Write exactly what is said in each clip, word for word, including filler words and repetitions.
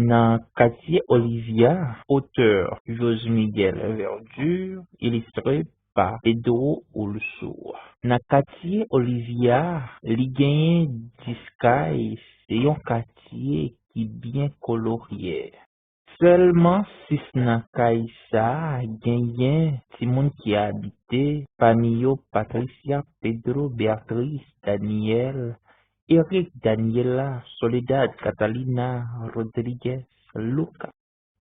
Nan katye Olivia, otè Josmiguel Verdure, ilistre pa Pedro Ulsour. Nan katye Olivia, li genyen dis kay, se yon katye ki byen kolorye. Sèlman sis nan kay sa a genyen timoun ki abite, pami yo Patricia, Pedro, Beatrice, Daniel, Eric, Daniela, Soledad, Catalina, Rodriguez, Luca.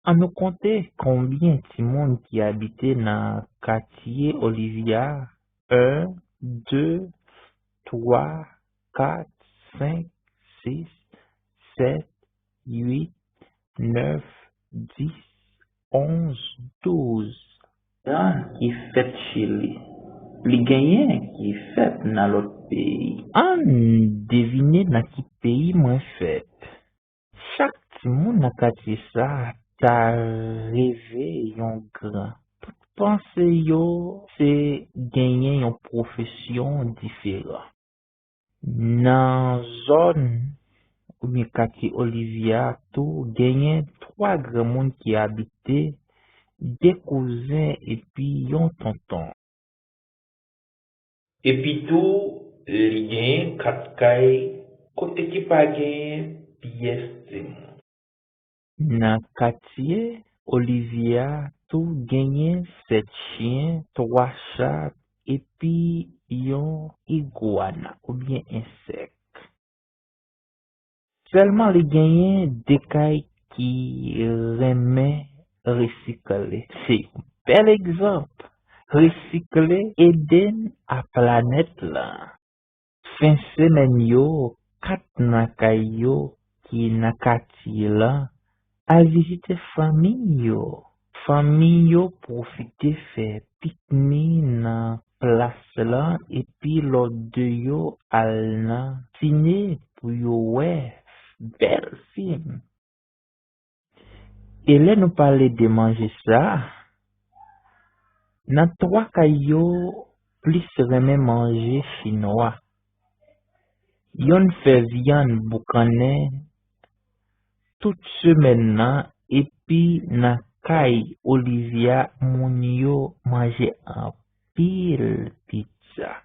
Ann nou konte konbyen timoun ki abite nan katye Olivia a. En, de, twa, kat, senk, sis, sèt, uit, nèf, dis, onz, douz. Nan ki fèt Chili. Li genyen ki fèt nan lòt peyi. Ann devine nan ki peyi mwen fèt. Chak timoun nan katye sa a ta reve yon gran. Tout panse yo se genyen yon pwofesyon diferan. Nan zòn oubyen katye Olivia a tou, genyen twa granmoun ki abite, de kouzen epi yon tonton. Epi tou, li genyen kat kay kote ki pa genyen pyès timoun. Nan katye Olivia a tou genyen sèt chen, twa chat, epi yon igwana oubyen ensèk. Sèlman li genyen de kay ki renmen resikle. Se yon bèl egzanp. Resikle ede n a planèt lan. Fen semèn yo, kat nan kay yo ki nan katye lan al vizite fanmi yo. Fanmi yo pwofite fè pikni nan plas lan epi lòt de yo al nan sine pou yo wè bèl fim. E lè nou pale de manje sa, nan twa kay yo plis renmen manje chinwa. Yonn fè vyann boukannen tout semèn nan, epi nan kay Olivia, moun yo manje anpil pizza.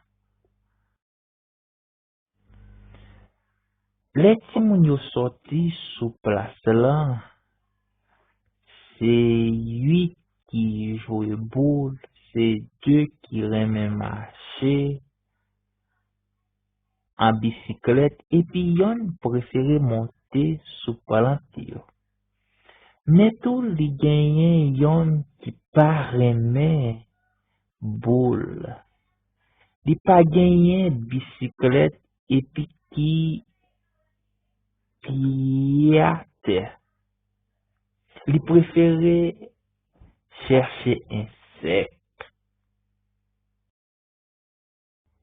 Lè timoun yo sòti sou plas lan, se uit ki jwe boul, se de ki renmen mache an bisiklèt, epi yonn prefere monte sou plant yo. Men tou, li genyen yonn ki pa renmen boul. Li pa genyen bisiklèt epi ki pye atè. Li prefere chèche ensèk.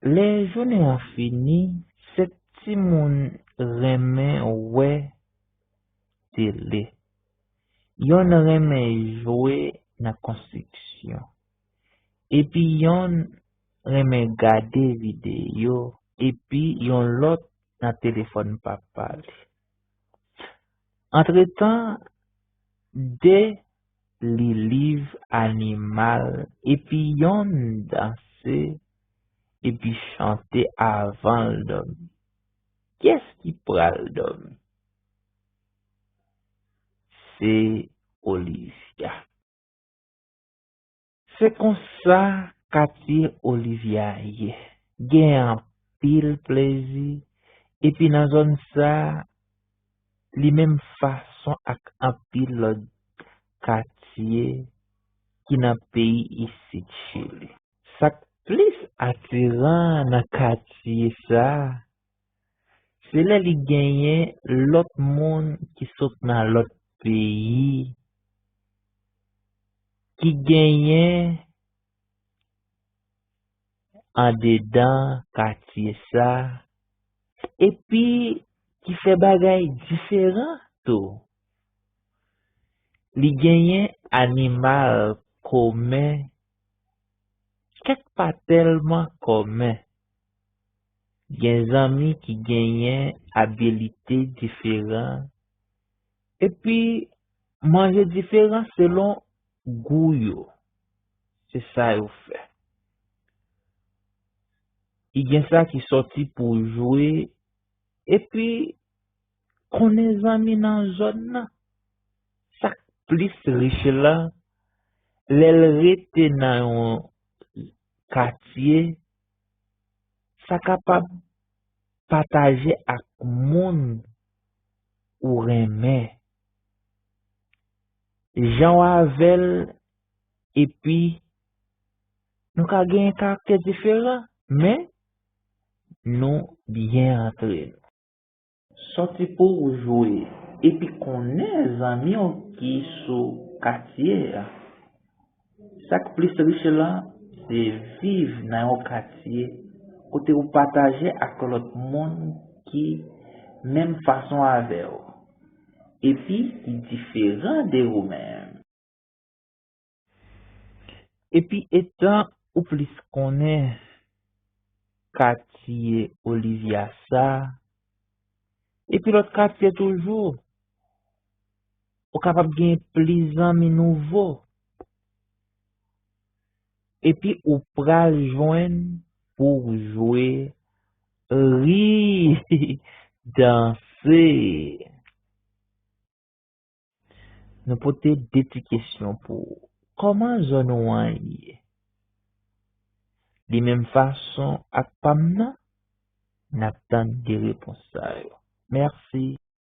Lè jounen an fini, sèt timoun renmen wè tele. Yonn renmen jwe nan konstriksyon. Epi yonn renmen gade videyo. Epi yon lòt nan telefòn papa li. Antretan, de li liv animal, epi yonn danse epi chante avan l dòmi. Kiyès ki pral dòmi? Se Olivia. Se konsa katye Olivia ye. Gen anpil plezi, epi nan zòn sa, li menm fason ak anpil lòt katye ki nan peyi isit Chili. Sa k plis atiran nan katye sa, se lè li genyen lòt moun ki sot nan lòt peyi, ki genyen andedan katye sa, epi ki fè bagay diferan tou. Li genyen animal komen, kèk pa tèlman komen. Gen zanmi ki genyen abilite diferan, Epi, manje diferan selon gou yo. Se sa yo fè. I gen sa ki sòti pou jwe, epi konnen zanmi nan zòn nan. Sa k plis rich la, lè l rete nan yon katye, sa kapab pataje ak moun ou renmen. Jan w avè l, epi nou ka genyen karaktè diferan, men nou byen antre nou. Sòti pou w jwe, epi konnen zanmi w ki sou katye a. Sa k plis rich la, se viv nan yon katye kote ou pataje ak lòt moun ki menm fason avè w, epi ki diferan de ou menm. Epi etan ou plis konnen katye Olivia sa, epi lòt katye toujou, ou kapab gen plis zanmi nouvo. Epi ou pral jwenn pou w jwe, ri, danse. Nou pote de ti kesyon pou ou. Kòman zòn ou an ye? Li menm fason ak pa m nan? N ap tann de repons sa yo. Mèsi.